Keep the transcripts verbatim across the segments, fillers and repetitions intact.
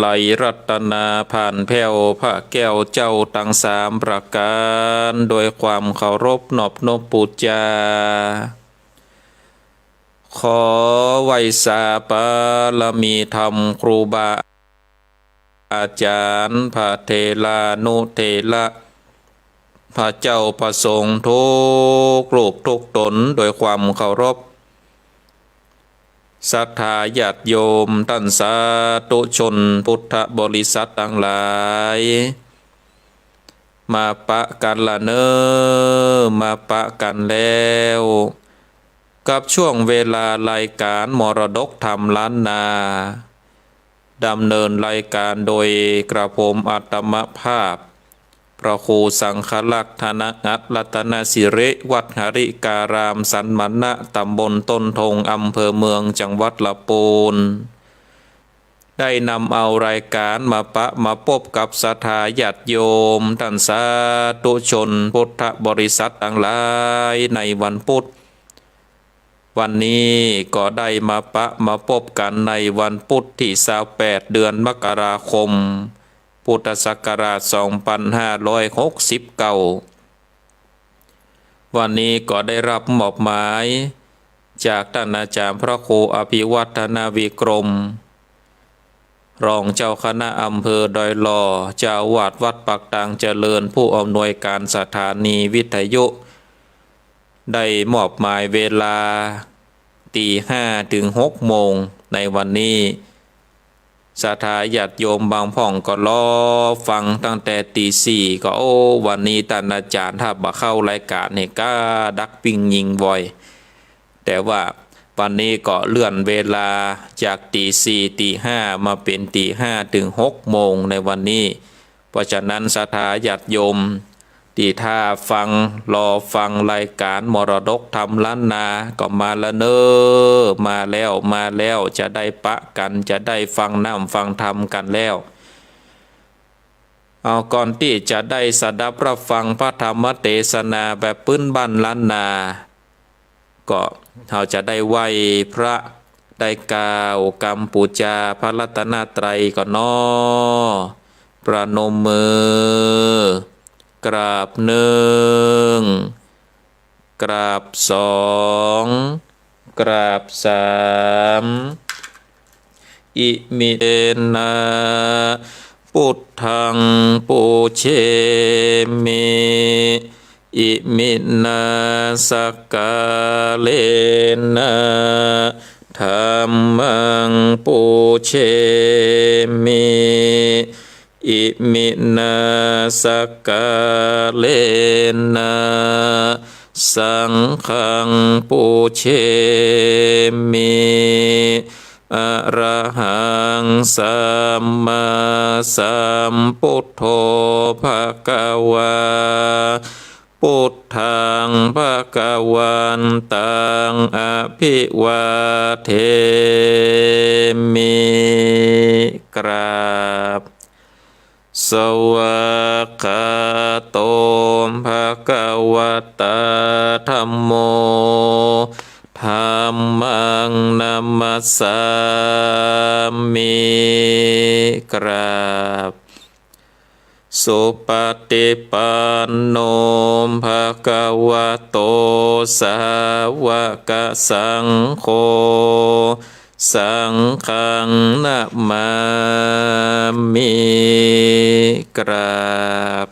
ลัยรัตนาผ่านแผ้วพระแก้วเจ้าตังสามประก๋าน โดยความเคารพนอบนบปู๋จา ขอไหว้สาบารมีธรรมครูบาอาจ๋ารย์ พระเถรานุเถระ พระเจ้าพระสงฆ์ทุกรูปทุกต๋น โดยความเคารพ ศรัทธาญาติโยมต้านสาธุชนพุทธบริษัทตังหลาย มาปะกั๋นละเน่อ มาปะกั๋นแล้ว กับช่วงเวลารายก๋านมรดกธรรมล้านนา ดำเนินรายก๋านโดยกระผมอัตมภาพ พระครูสังฆรักษ์ ธนงัตน์ รัตนสิริ วัดหริการาม สันมณะ ตำบลต้นทง อำเภอเมือง จังหวัดละปูน ได้นำเอารายก๋านมาปะมาปบกับศรัทธาญาติโยมต้านสาธุชนพุทธบริษัทตังหลายในวันพุธ วันนี้ก็ได้มาปะมาปบกั๋นในวันพุธตี้ซาวแปด เดือนมกราคม พุทธศักราชสองปันห้าร้อยหกสิบเก้า วันนี้ก็ได้รับมอบหมายจากต้านอาจ๋ารย์พระครูอภิวัฒนวิกรม รองเจ้าคณะอำเภอดอยหล่อ เจ้าอาวาสวัดปากตางเจริญ ผู้อำนวยก๋านสถานีวิทยุ ได้มอบหมายเวลาตีห้าเถิงหกโมงในวันนี้ ศรัทธาญาติโยมบางพ่องก็รอฟังตั้งแต่ตีสี่ ก็ โอ้ วันนี้ต้านอาจ๋ารย์ถ้าบ่เข้ารายก๋านนี่ก้าดักปิ้งยิงบ่อย แต่ว่าวันนี้ก็เลื่อนเวลาจากตีสี่ ตีห้า มาเป๋นตีห้าเถิงหกโมงในวันนี้ เพราะฉะนั้นศรัทธาญาติโยมตี้ถ้าฟัง รอฟังรายก๋านมรดกธรรมล้านนา ก็มาละเน่อ มาแล้ว มาแล้ว จะได้ปะกั๋น จะได้ฟังน้ำฟังธรรมกั๋นแล้ว เอา ก่อนตี้จะได้สดับรับฟังพระธรรมเตสนาแบบปื๊นบ้านล้านนา ก็เฮาจะได้ไหว้พระ ได้กล่าวกำปู๋จาพระรัตนตรัยก่อนเนาะ ประนมมือ กราบหนึ่ง กราบสอง กราบสาม อิมิเตนะ พุทธัง ปูเชมิ อิมินา สักกาเลนะ ธัมมัง ปูเชมิ อิมินา สักกาเลนะ สังฆัง ปูเชมิ อะระหัง สัมมาสัมพุทโธ ภะคะวา พุทธัง ภะคะวันตัง อะภิวาเทมิ กราบ สวากขาโต ภะคะวะตา ธัมโม ธัมมัง นะมัสสามิ กราบ สุปะติปันโน ภะคะวะโต สาวะกะสังโฆ สังฆัง นะมามิ กราบ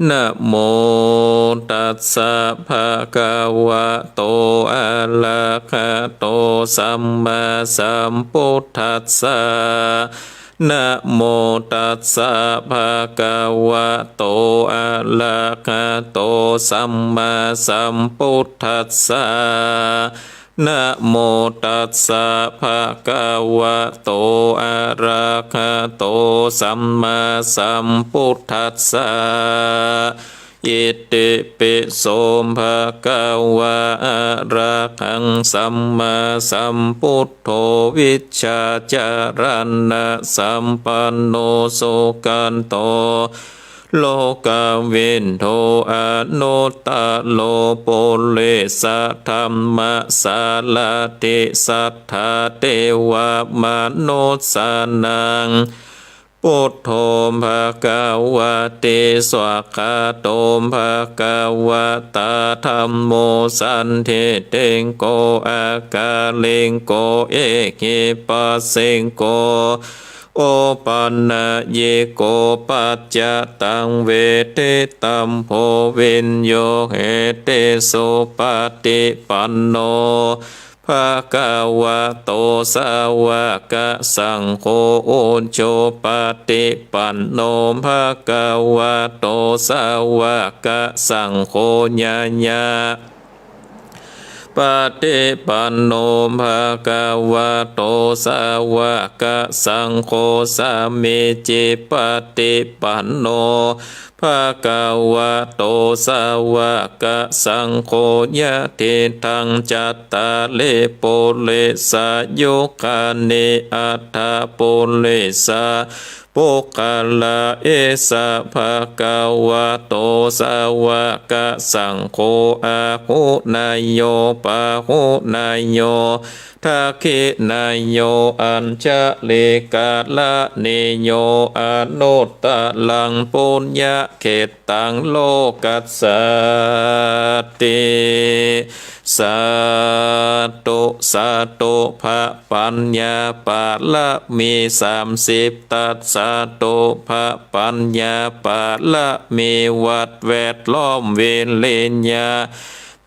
นะโมตัสสะ ภะคะวะโต อะระหะโต สัมมาสัมพุทธัสสะ นะโมตัสสะ ภะคะวะโต อะระหะโต สัมมาสัมพุทธัสสะ นะโมตัสสะ ภะคะวะโต อะระหะโต สัมมาสัมพุทธัสสะ อิติปิโส ภะคะวะ อะระหัง สัมมาสัมพุทโธ วิชชาจารณะสัมปันโน สุขะโต โลกวิทู อนุตตโร ปุริสธัมมสารถิ สัทธาเทวมนุสสานัง พุทโธ ภะคะวะติ สวากขาโต ภะคะวะตา ธัมโม สันทิฏฐิโก อากาลิโก เอหิปัสสิโก โอปันญิโก ปัจจตังเวทิตัมโภ วิญญูหิติ สุปฏิปันโน ภะคะวะโต สาวกสังโฆ อุจุปฏิปันโน ภะคะวะโต สาวกสังโฆ ญาญา ปฏิปันโน ภะคะวะโต สาวกสังโฆ สามีจิปฏิปันโน ภะคะวะโต สาวกสังโฆ ยะถิตัง จัตตาริ ปุริสายุคานิ อัตถปุริสา ปุคคละ เอสะ ภะคะวะโต สาวกสังโฆ อาหุเนยโย ปาหุเนยโย ทักขิเนยโย อัญชลิกรณีโย อนุตตรัง ปุญญเขตตัง โลกัสสาติ สาธุ สาธุ พระปัญญาปารมีสามสิบทัศ สาธุ พระปัญญาปารมี วัตรแวดล้อม วิริยะ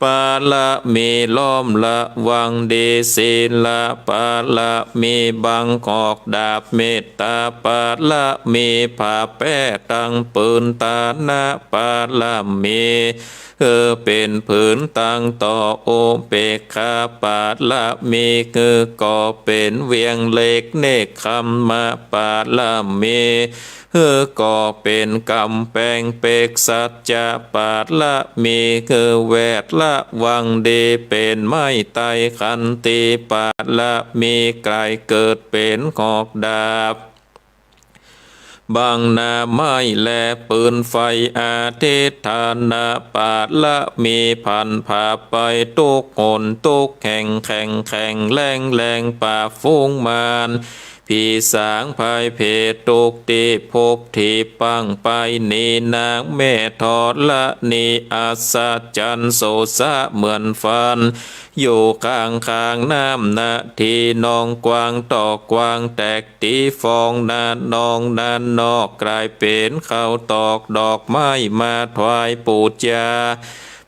ปารมี ล้อมระวังดี ศีลปารมี บังหอกดาบ เมตตาปารมี ผ้าแป้ตังผืน ตานะปารมี หื้อเป๋นผืนตังต่อ อุเปกขาปารมี หื้อก่อเป๋นเวียงเหล็ก เนกขัมมะปารมี หื้อก่อเป๋นก๋ำแปงเปก สัจจะปารมี หื้อแวดระวังดี เป๋นไม้ไต้ ขันติปารมี ไกล่เกิดเป๋นหอกดาบ บังหน้าไม้และปืนไฟ อธิฏฐานะปารมี ผันผ่าไปทุกหนทุกแห่ง แข็งแข็งแรงแรง ปราบฝูงมารผีสางภัยเพศทุกตี้พบตี้ปางไป นี้นางแม่ธรณี อัศจรรย์โสสะเหมือนฟัน อยู่ข้างข้างน้ำนาที หนองกว้างตอกกว้าง แตก ตี้ฟองนาหนองนาหนอก กลายเป๋นข้าวตอกดอกไม้มาถวายปู๋จา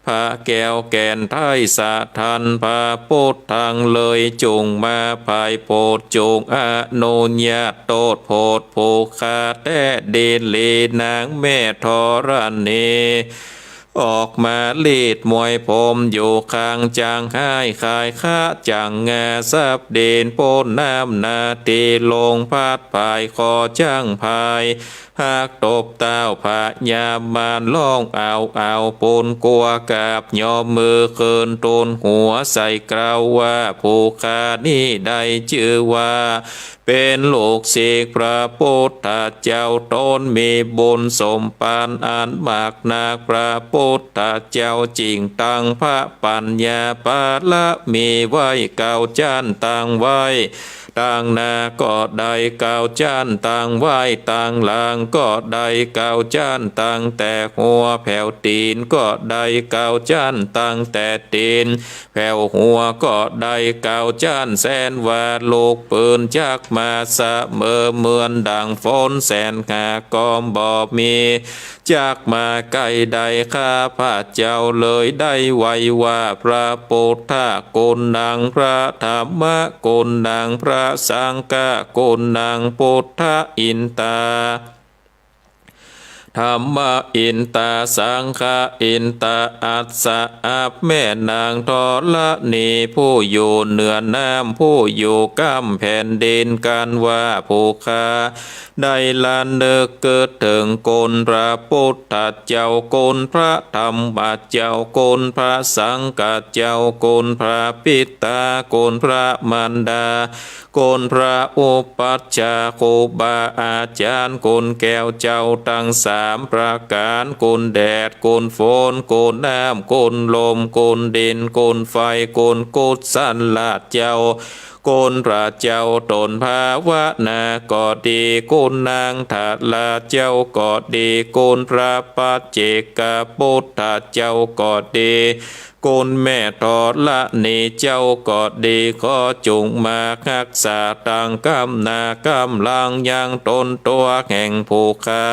พระแก้วแก่นไท้สะท้าน พระพุทธังเลยจุ่งมา ภายโพชฌงค์อนุญาตโตษโผดผู้ฆ่าแต๊ดีหลี นางแม่ธรณี ออกมาลีดมวยผมอยู่ข้าง จั่งฮ้ายคายคะจั่งงา สับดินป๊นน้ำนาที ลมพัดผายคอจั่งพาย หากตบเต้าพญามารร้องอ้าวอ้าว ปูนกั๋วกราบยอมมือขึ้น ตูนหัวใส่เกล้าว่า ผู้ข้านี้ได้จื้อว่า เป๋นลูกศิษย์พระพุทธเจ้า ต๋นมีบุญสมปานอันมากนัก พระพุทธเจ้าจึ่งตั้งพระปัญญาปารมีไว้เก้าจั้น ตั้งไว้ตางหน้าก็ได้เก้าจั้น ตั้งไว้ตางหลังก็ได้เก้าจั้น ตั้งแต่หัวแผวตี๋นก็ได้เก้าจั้น ตั้งแต่ตี๋น แผวหัวก็ได้เก้าจั้น แสนว่าลูกปืนจักมาเสมอ เหมือนดั่งฝนแสนหาก็บ่มี จักมาใก้ได้ ข้าพระเจ้าเลยได้ไหว้ว่า พระปุทธะกุณัง พระธัมมะกุณัง พระสังฆะกุณัง ปุทธะอินตา ธัมมะอินตา สังฆะอินตา อัสสะ อับแม่นางธรณี ผู้อยู่เหนือน้ำ ผู้อยู่ก้ำแผ่นดิน กันว่าผู้ข้าได้ระนึกกึ๊ดเถิงคุณพระปุทธะเจ้า คุณพระธัมมะเจ้า คุณพระสังฆะเจ้า คุณพระปิตา คุณพระมารดา คุณพระอุปัชฌาย์ครูบาอาจ๋ารย์ คุณแก้วเจ้าตังสามประก๋าน คุณแดด คุณฝน คุณน้ำ คุณลม คุณดิน คุณไฟ คุณกุศลเจ้า คุณพระเจ้าต๋นภาวนาก็ดี คุณนางธาราเจ้าก็ดี คุณพระปัจเจกปุทธเจ้าก็ดี คุณแม่ธรณีเจ้าก็ดี ขอจุ่งมาฮักษาตังก้ำหน้าก้ำหลังยังต๋นตั๋วแห่งผู้ข้า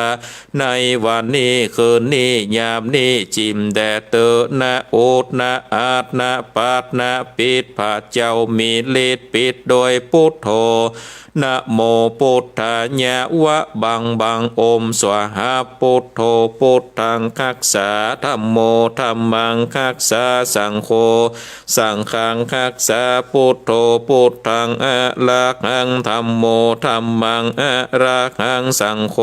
ในวันนี้คืนนี้ยามนี้ จิ่มแด่เต๊อะนะอุดนะอาดนะปัดนะปิด พระเจ้ามีฤทธิ์ปิดโดยปุทโธ นะโมปุทธายะ วะบังบัง โอมสวาหา ปุทโธ พุทธังฮักษา ธัมโม ธัมมังฮักษา สังโฆ สังฆังฮักษา พุทโธ พุทธังอะระหัง ธัมโม ธัมมังอะระหัง สังโฆ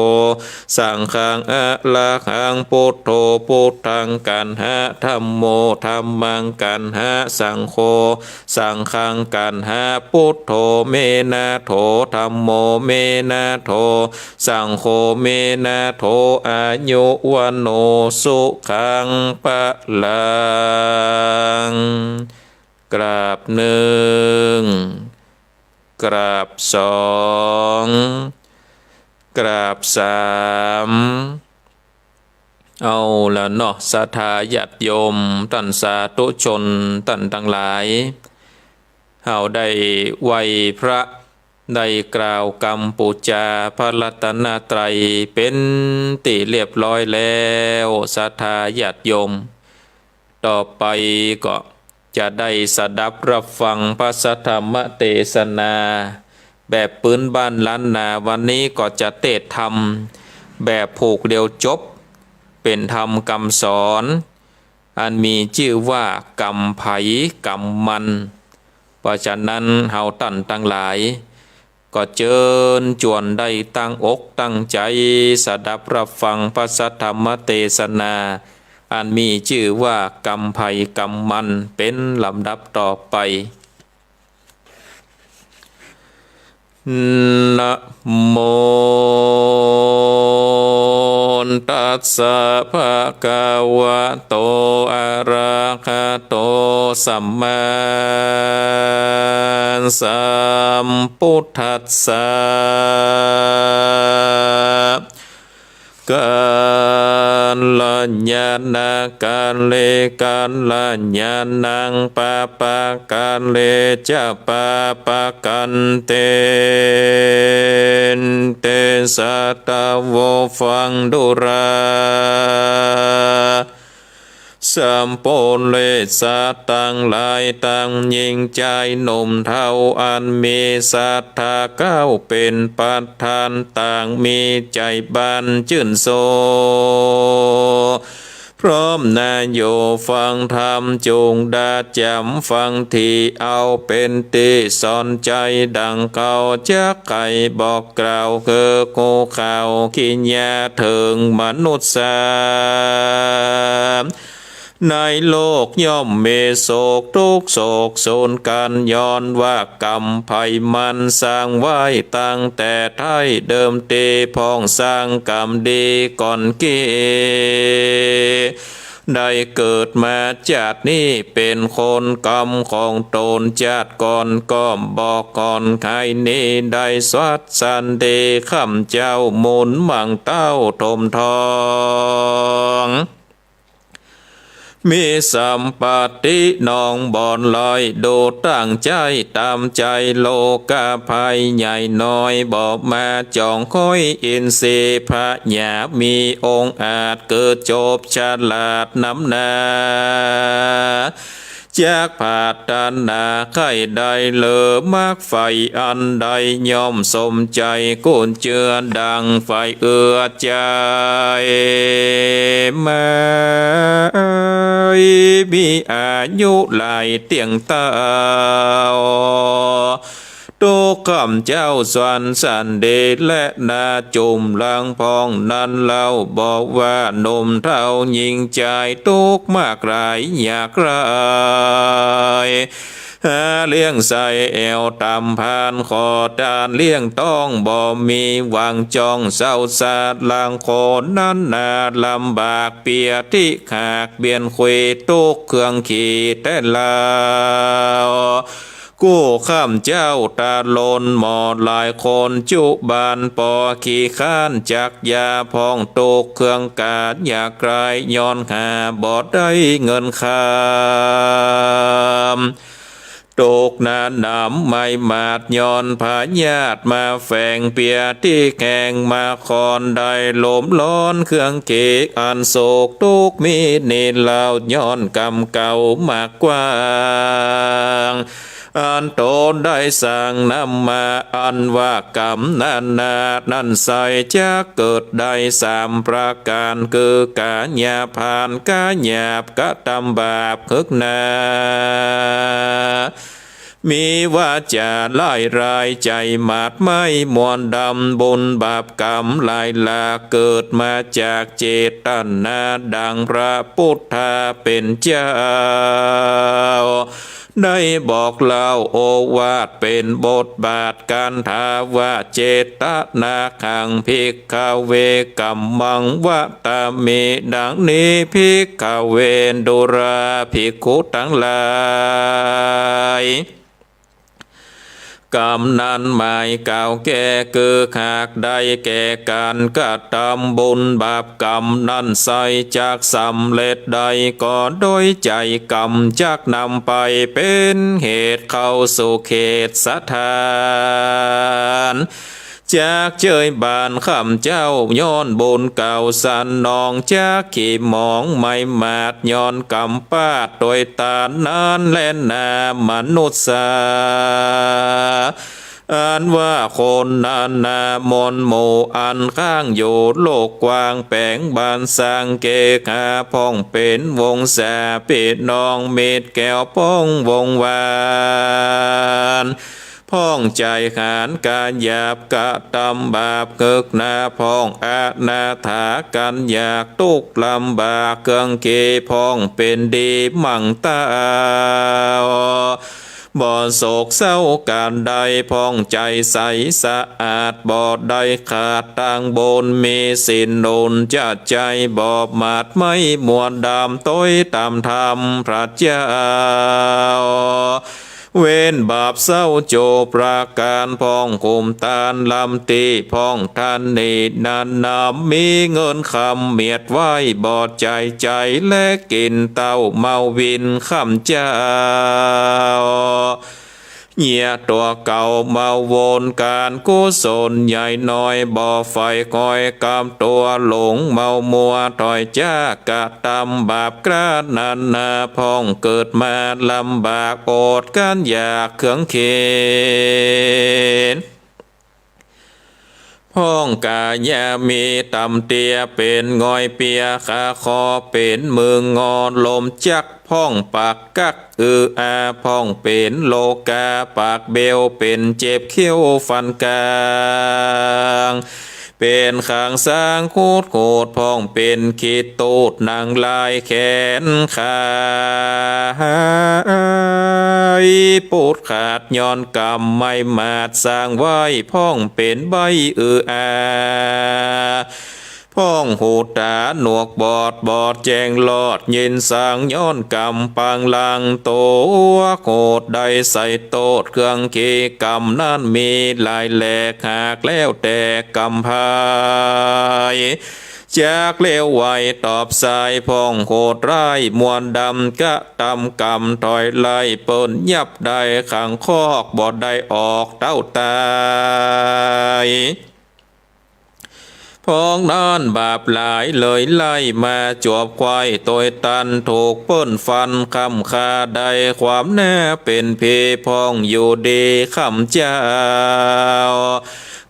สังฆังอะระหัง พุทโธ พุทธังกัณหะ ธัมโม ธัมมังกัณหะ สังโฆ สังฆังกัณหะ พุทโธ เมนะโถ ธัมโม เมนะโถ สังโฆ เมนะโถ อายุวัณโณ สุขังพลัง กราบนึ่ง กราบสอง กราบสาม เอาละเนาะ ศรัทธาญาติโยม ต้านสาธุชน ต้านตังหลาย เฮาได้ไหว้พระ ได้กล่าวกำปู๋จาพระรัตนตรัย เป๋นตี้เรียบร้อยแล้ว ศรัทธาญาติโยม ต่อไปก็จะได้สดับรับฟังพระสัทธรรมเตสนา แบบปื๊นบ้านล้านนา วันนี้ก็จะเตสน์ธรรมแบบผูกเดียวจบ เป๋นธรรมกำสอน อันมีจื้อว่ากำใผกำมัน เพราะฉะนั้นเฮาต้านตังหลาย ก็เจิญจวนได้ตั้งอกตั้งใจ๋ สดับรับฟังพระสัทธรรมเตสนา อันมีจื้อว่ากำใผกำมัน เป๋นลำดับต่อไป นะโมตัสสะ ภะคะวะโต อะระหะโต สัมมาสัมพุทธัสสะ กัลยาณะกาเล กัลยาณัง ปาปะกาเลจะ ปาปะกันเต เต สัตโว ฟังดูรา สัพปุริสะตังหลาย ตังญิงจายหนุ่มเฒ่า อันมีศรัทธาก้าวเป๋นประธาน ต่างมีใจ๋บานจื้นโศก พร้อมหน้าอยู่ฟังธรรม จุ่งได้จ๋ำฟังธรรม เอาเป๋นตี้สอนใจ๋ ดังเฮาจักใค่บอกกล่าว คือฮู้ข่าวกิริยาเถิงมนุษย์สา ในโลกย่อมมีโศกทุกข์โศกสูญกั๋น ย้อนว่ากำใผมันสร้างไว้ตั้งแต่ไท้เดิมตี้ พ่องสร้างกำดีก่อนกี้ ได้เกิดมาจาตินี้เป๋นคน กำของต๋นจาติก่อนก็บ่ก่อน ใค่นี้ได้สวัสดีข้าพเจ้า มูลหมั่งเต้าถมทอง มีสัมปัตตินองบ่อนลอย ดูตั้งใจ๋ต๋ามใจ๋ โลกาภัยใหญ่น้อยบ่มาจ๋องค้อย อินทรีย์พญามีองค์อาจ เกิดจบฉลาดนำหน้า จักปรารถนาใค่ได้เลิศมรรคใฝ่อันใด ย่อมสมใจ๋กุญเจือดังใฝ่เอื้อใจ๋ ไม้มีอายุหลายเตี้ยงเต้า ตุ๊กข้าพเจ้าสรรเสด็จและนาจุ่มหลังพ่องนั้นเล่า บอกว่าหนุ่มเฒ่าญิงจายตุ๊กข์มากหลายยากหลาย หาเลี้ยงใส่แอ่วต๋ามพาน ขอตานเลี้ยงต๊องบ่มี หวังจ้องเซาสะหลังคนนั้นนา ลำบากเปียตี้ขากเบียนคุย ตุ๊กข์เคืองขีแต๊ลาว กู้ข้ามเจ้าตะลนหมอหลายคน จุบานปอขี้ค้านจักยา พ่องตุ๊กข์เคืองก๋านอยากไคร้ ย้อนหาบ่ได้เงินคำ ตุ๊กข์หนาหนำไม้หมาด ย้อนพยาธิมาแฝง เปียตี้แขวงมคร ได้หลมร้อนเคืองเขก อันโศกตุ๊กข์มีนี่เล่า ย้อนกรรมเก่ามากกว้าง อันต๋นได้สร้างนำมา อันว่ากรรมนั้นนา นั้นใส่จักเกิดได้สามประก๋าน คือกายาพาล ก๋ายาบ กระตำบาปเคิกหนา มีวาจ๋าร้ายร้าย ใจ๋หมาดไม้มนต์ดำ บุญบาปกรรมหลายหลาก เกิดมาจากเจตนา ดังพระพุทธาเป๋นเจ้า ได้บอกเล่าโอวาทเป๋นบทบาท กันถาว่า เจตนาขัง ภิกขเว กัมมัง วะตามิ ดังนี้ ภิกขเว ดูราภิกขุตังหลาย กรรมนั้นหมายกล่าวแก่ คือหากได้แก่ก๋านกระตำบุญ บาปกรรมนั้นใส่จักสำเร็จได้ ก็โดยใจ๋กรรมจักนำไป เป๋นเหตุเข้าสู่เขตสถาน จักเจยบานข้ามเจ้า ย้อนบุญเก่าสนอง จักขี่หมองไม้หมาด ย้อนกรรมปาดตวยตานนั้นแลนา มนุษย์สา อันว่าคนนานามนหมู่ อันข้างอยู่โลกกว้าง แป๋งบานสังเกหา พ่องเป๋นวงศา ปี้น้องมิตรแก้วป้องวงวาน พ่องใจ๋หานก๋ายาบ กระตำบาปเคิกหนา พ่องอนาถาก๋ายาก ตุ๊กข์ลำบากเคืองขี พ่องเป๋นดีมั่งเต้า บ่โศกเศร้าก๋านใด พ่องใจ๋ใสสะอาด บ่ได้ขาดตางบุญ มีศีลหนุนจะใจ๋ บ่หมาดไม้มนต์ดำ ตวยต๋ามธรรมพระเจ้า เว้นบาปเศร้าโจรประก๋าน พ่องขุมตานลำตี้ พ่องตานนี้นั้นนำ มีเงินคำเมียดไว้ บ่ใจ๋ใจ๋ และกิ๋นเต้าเมาวินข้ามเจ้า เยียะตั๋วเก่าเมาวน ก๋านกุศลใหญ่น้อย บ่ใฝ่คอยกับตั๋วหลงเมามัว ถอยจากกระตำบาปกล้านั้นนา พ่องเกิดมาลำบากอดก๋านอยากเคืองเข็ญ พ่องก๋ายามีต่ำเตี้ย เป๋นง่อยเปียขาคอ เป๋นมืองอลมจัก พ่องปากกักอืออา พ่องเป๋นโลกา ปากเบว เป๋นเจ็บเขี้ยวฟันก๋าง เป๋นขางสางขูดโขด พ่องเป๋นขี้ตูดหนังลายแขนขา ปูดขาดย้อนกรรมไม้หมาดสร้างไว้ พ่องเป๋นใบ้อืออา พ่องหูต๋าหนวกบอด บอดแจ้งลอดยินสาง ย้อนกรรมปางหลังตั๋วโขด ได้ใส่โต้ษเคืองขี กรรมนั้นมีหลายแหลก หากแล้วแต่กรรมไพ จักเลวไวตอบสาย พ่องโหดร้ายมนต์ดำ กระตำกรรมถอยไล่ เปิ้นยับได้ขังคอก บ่ได้ออกเต้าต๋าย พ่องนั้นบาปหลายเลยไล่มาจวบไขว่ ตวยตันถูกเปิ้นฟันค้ำฆ่า ได้ความหน้าเป๋นผี พ่องอยู่ดีค้ำเจ้า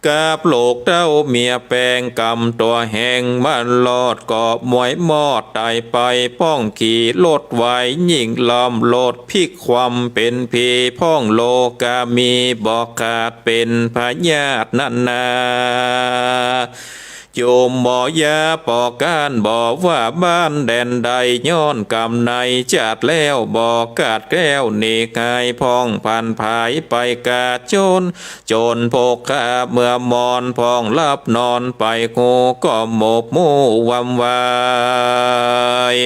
กับลูกเต้าเมียแปง กำตั๋วแหงมันรอด ก็มวยมอดต๋ายไป พ่องขี่รถไวยิ่งล้อมรถ พลิกคว่ำเป๋นผี พ่องโลกามี บ่ขาดเป๋นพยาธินั้นนา เ จุ่มบ่อย่าปอก้านบ่ว่าบ้านแดนใด ย้อนกรรมในจาติแล้วบ่ขาดแคล้ว หนีกายพ่องผันผายไปขาดจน จนพกข้าเมื่อมอนพ่องหลับนอนไป ฮู้ก็หมบหมู่วำวาย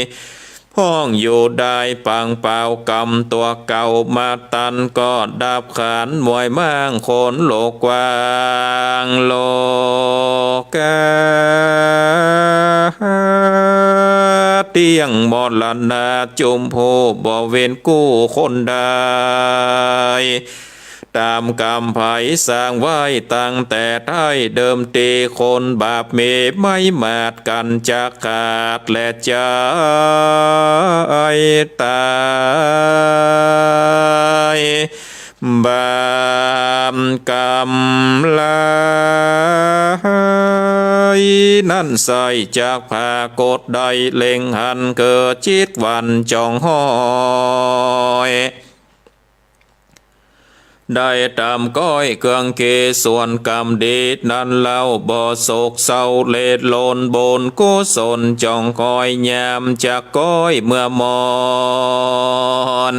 พ่องอยู่ได้ปางเปล่ากรรมตั๋วเก่ามาตัน ก็ดับขันธ์มวยม้างคนโลกกว้าง โลกาเตี้ยงมรณะจุ่มผู้บ่เว้นกู้คนใด ต๋ามกรรมไผสร้างไว้ตั้งแต่ใต้เดิมตี้ คนบาปมีไม้มาดกั๋นจักขาดและจายต๋าย บาปกรรมหลายนั้นใส่จักผากฏได้เล็งหัน เกิดจิตหวั่นจองห้อย ได้ต๋ามก้อยเกื้องเกศส่วนกรรมดีนั้นเล่า บ่โศกเศร้าเล็ดโลน บุญกุศลจองคอยยามจักก้อยเมื่อมอน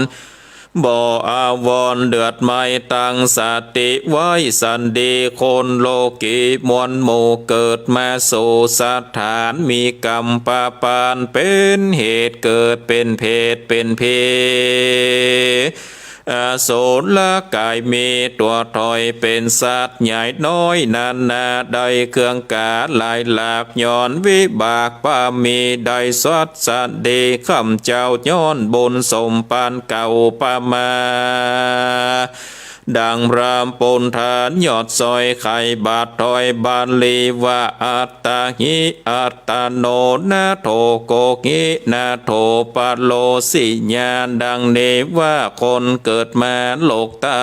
บ่อาวรณ์เดือดไหม้ ตั้งสติไว้สันดี คนโลกีมวลหมู่ เกิดมาสู่สถาน มีกรรมประปานเป๋นเหตุ เกิดเป๋นเปรตเป๋นผี อสุรกายมีตั๋วถอย เป๋นสัตว์ใหญ่น้อยนานา ได้เกื้องก๋าหลายหลาก ย้อนวิบากบารมี ได้สัตย์สันดี ข้าพเจ้าย้อนบุญสมปานเก่าประมา ดังพระปุณธายอดสอย ไขบาทถอยบาลีว่า อัตตาหิ อัตตาโน นาโถ โกหิ นาโถ ปะโรสิยา ดังนี้ว่าคนเกิดมาโลกใต้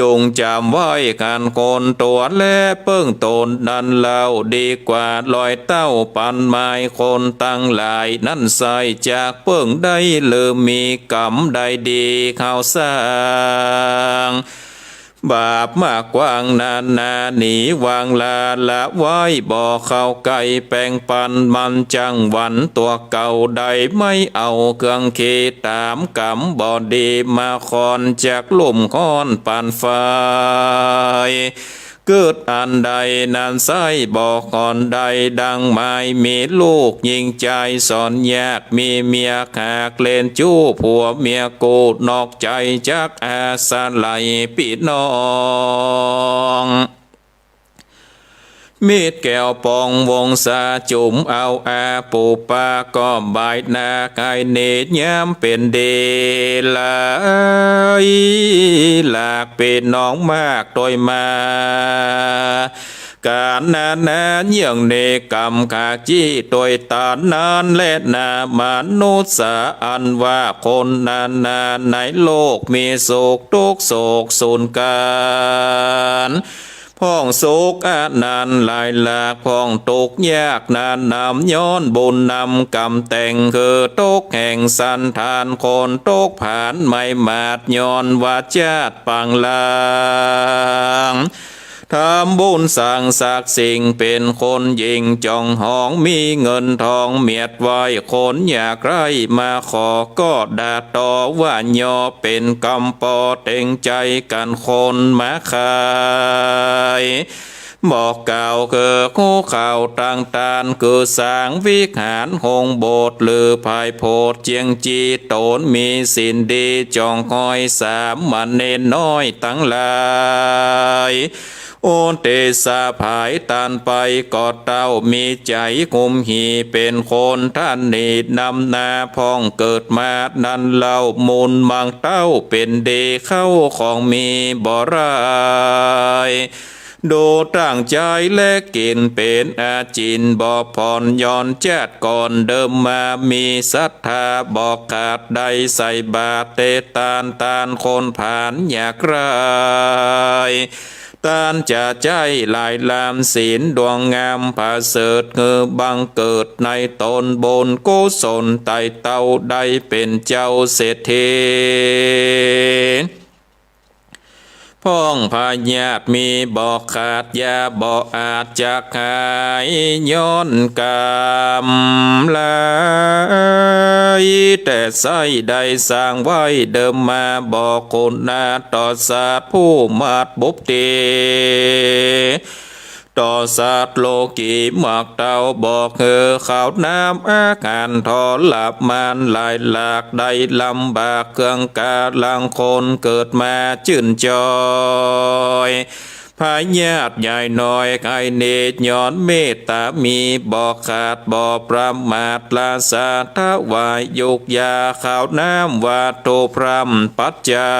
จุ่งจ๋ำไว้กั๋นคนตั๋วแลเปิ้งต๋นนั้นเล่า ดีกว่าร้อยเต้าปันไม้ คนตังหลายนั้นใส่จักเปิ้งได้ หรือมีกรรมใดดีเข้าสร้าง บาปมากกว้างนานา หนีวางลาละไว้ บ่เข้าใก้แป่งปัน มันจั้งหวั่นตั๋วเก่า ได้ไม้เอาเกื้องเกศต๋ามกรรมบ่ดี มาคอนจักลุ่มฮ้อนปานไฟ เกิดอันใดนั้นใส่บ่คอนได้ดังไม้ มีลูกหญิงจายสอนยาก มีเมียขากเล่นจู้ ผัวเมียกู้นอกใจ๋ จักอาศัยปี้น้อง มิตรแก้วปองวงศา จุ่มเอาอาปูปา ก็บ่ายหน้าไกลเนตรยามเป๋นดีหลาย หลากปี้น้องมากตวยมา ก๋านนานาเยื่องเนกรรมขากจี้ตวยต๋านนั้นแลนา มนุษย์สาอันว่าคนนานา ในโลกมีสุขตุ๊กข์โศกสูญกั๋น พ่องสุขอันนั้นหลายหลาก พ่องตุ๊กข์ยากนั้นนำ ย้อนบุญนำกรรมแต่ง คือตกแห่งสันฐานคน ตกผานไม้มาด ย้อนว่าจาติปางหลัง ทำบุญสร้างสักสิ่ง เป๋นคนยิ่งจองหอง มีเงินทองเมียดไว้ คนอยากได้มาขอ ก็ด่าตอว่าหยอ เป๋นกำปอเต็งใจ๋กั๋นคนมาขาย บอกกล่าวคือฮู้ข่าวต่างตาน คือสร้างวิหารโฮงโบสถ์ หรือผายโพธิ์เจียงจีต๋น มีศีลดีจองคอยสามเณรน้อยตังหลาย อุตติสสะผายตานไป ก็เต้ามีใจ๋หุมหี เป๋นคนตระหนี่นำหน้า พ่องเกิดมานั้นเล่า มูลหมางเต้าเป๋นดี เข้าของมีบ่หลาย ดูตั้งใจ๋และกิ๋นเป๋นอาจิณบ่ผ่อน ย้อนจาติก่อนเดิมมา มีศรัทธาบ่ขาด ได้ใส่บาตรเตตาน ตานคนผานอยากได้ ตานจะใจ๊หลายล้ำ ศีลดวงงามผะเสริฐ หื้อบังเกิดในต๋น บุญกุศลไต่เต้า ได้เป๋นเจ้าเศรษฐี ป้องพยาธิมีบ่ขาด ยาบ่อาจจักหาย ย้อนกรรมหลาย แต่ใส้ได้สร้างไว้เดิมมา บ่คุณาต่อสัตว์ผู้มาบุบตี ต่อสัตว์โลกีหมากเต้า บ่หื้อข้าวน้ำอาหาร ทรมานหลายหลาก ได้ลำบากเคืองก๋า ลางคนเกิดมาจื้นจ้อย พยาธิใหญ่น้อย ไข้นี้ย้อนเมตตามี บ่ขาดบ่ประมาท ราชาถวายยุกยา ข้าวน้ำวัตถุพร่ำปัจจั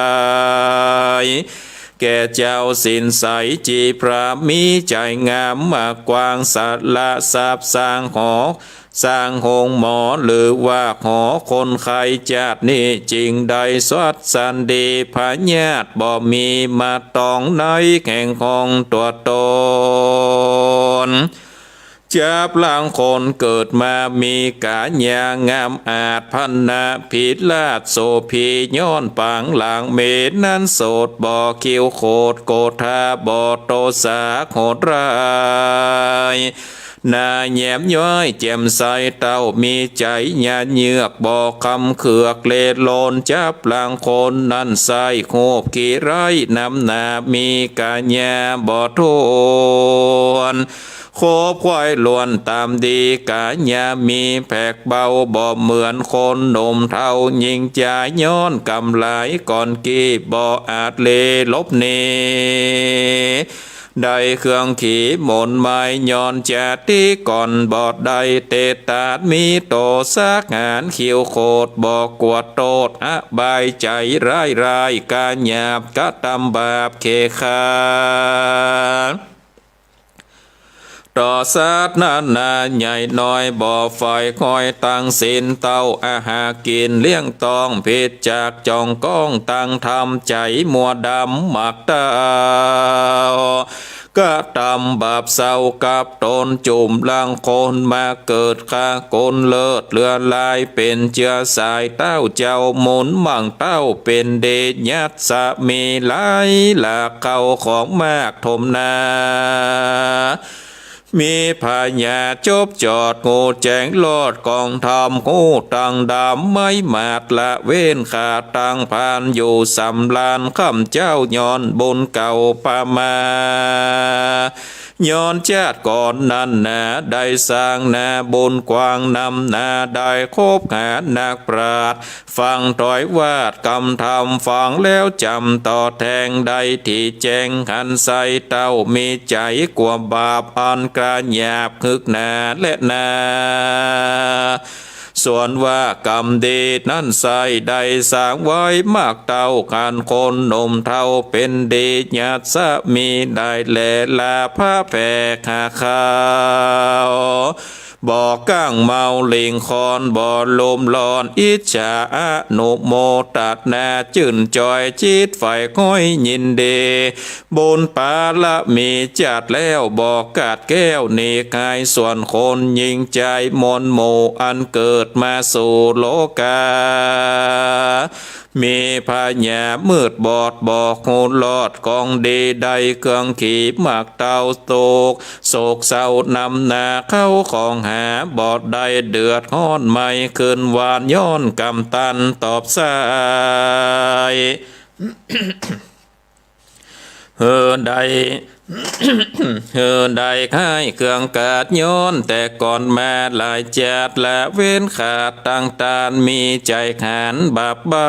ย แก่เจ้าศีลใส จีพระมีใจ๋งาม มากว้างสละทรัพย์ สร้างหอ สร้างโฮงหมอ หรือว่าหอคนไข้ จาตินี้จึงได้สวัสดี พยาธิบ่มีมาตองในแห่งห้องตัวตน จับลางคนเกิดมามีก๋ายางามอาจ พรรณะพิราชโสภี ย้อนปางหลังเมนั้นโสด บ่คิ้วโขดโกธา บ่โตสาโหดร้าย หน้าแย้มย้อยแจ่มใส เต้ามีใจ๋หยาเยือก บ่คำเคืองเล่นลน จับลางคนนั้นใส่ ฮูบขี้ไร้นำหน้า มีก๋ายาบ่ถ้วน คบไขว่ล้วนต๋ามดี ก๋ายามีแผกเบา บ่เหมือนคนหนุ่มเฒ่า ยิ่งจ๋ายย้อนกำหลาย ก่อนกี้บ่อาจเลหลบหนี ได้เครื่องขีมนต์ไม้ ย้อนจาติก่อนบ่ได้เตตาด มีโตสาหาร คิ้วโขดบ่กวดโตษ อบายใจ๋ร้ายร้าย ก๋ายาบกระตำบาปเขขา ต่อสัตว์นานาใหญ่น้อย บ่ใฝ่คอยตั้งศีล เต้าอาหากิ๋นเลี้ยงต้อง ผิดจากจ่องก้องตั้งธรรม ใจ๋มัวดำหมากเต้า กระตำบาปเศร้ากับต๋น จุ่มลางคนมาเกิด ฆ่าคนเลิศเหลือหลาย เป๋นเจื้อสายเต้าเจ้า หมุนหมั่งเต้าเป๋นเดชยักษ์ สะมีหลายหลาก เข้าของมากถมหนา มีพญาจบจอด ฮู้แจ้งรอดกองธรรม ฮู้ตังดำไม้มาด ละเว้นขาดตังพาน อยู่สำราญค่ำเจ๊า ย้อนบุญเก่าประมา ย้อนจาติก่อนนั้นหนา ได้สร้างนาบุญกว้างนำหน้า ได้คบหานักปราชญ์ ฟังถ้อยวาดกำธรรม ฟังแล้วจ๋ำต่อแทง ได้ตี้แจ้งหันใส เต้ามีใจ๋กั๋วบาป อันก๋ายาบหึกหนาแลนา ส่วนว่ากรรมดีนั้นใส้ ได้สร้างไว้มากเต้า คันคนหนุ่มเฒ่าเป๋นดี ยักษ์สะมีได้แล ลาภะแผกหาเขา บ่กั้งเมาหลิ่งคอน บ่ลุ่มร้อนอิจฉา อนุโมตนาจื้นจอย จิตใฝ่คอยยินดี บุญปารมีจัดแล้ว บ่ขาดแคล้วหนีคาย ส่วนคนยิ่งใจ๋มวลหมู่ อันเกิดมาสู่โลกา มีพญามืดบอด บ่ฮู้รอดกองดี ได้เครื่องขีมากเต้า โศก โศกเศร้านำหน้า เข้าของหาบ่ได้ เดือดฮ้อนไหม้ขึ้นหวาน ย้อนกรรมตันตอบใส้ หื้อได้ หื้อได้คายเครื่องขาด ย้อนแต่ก่อนมาหลายจาติ ละเว้นขาดตังต้าน มีใจ๋ขานบาปบา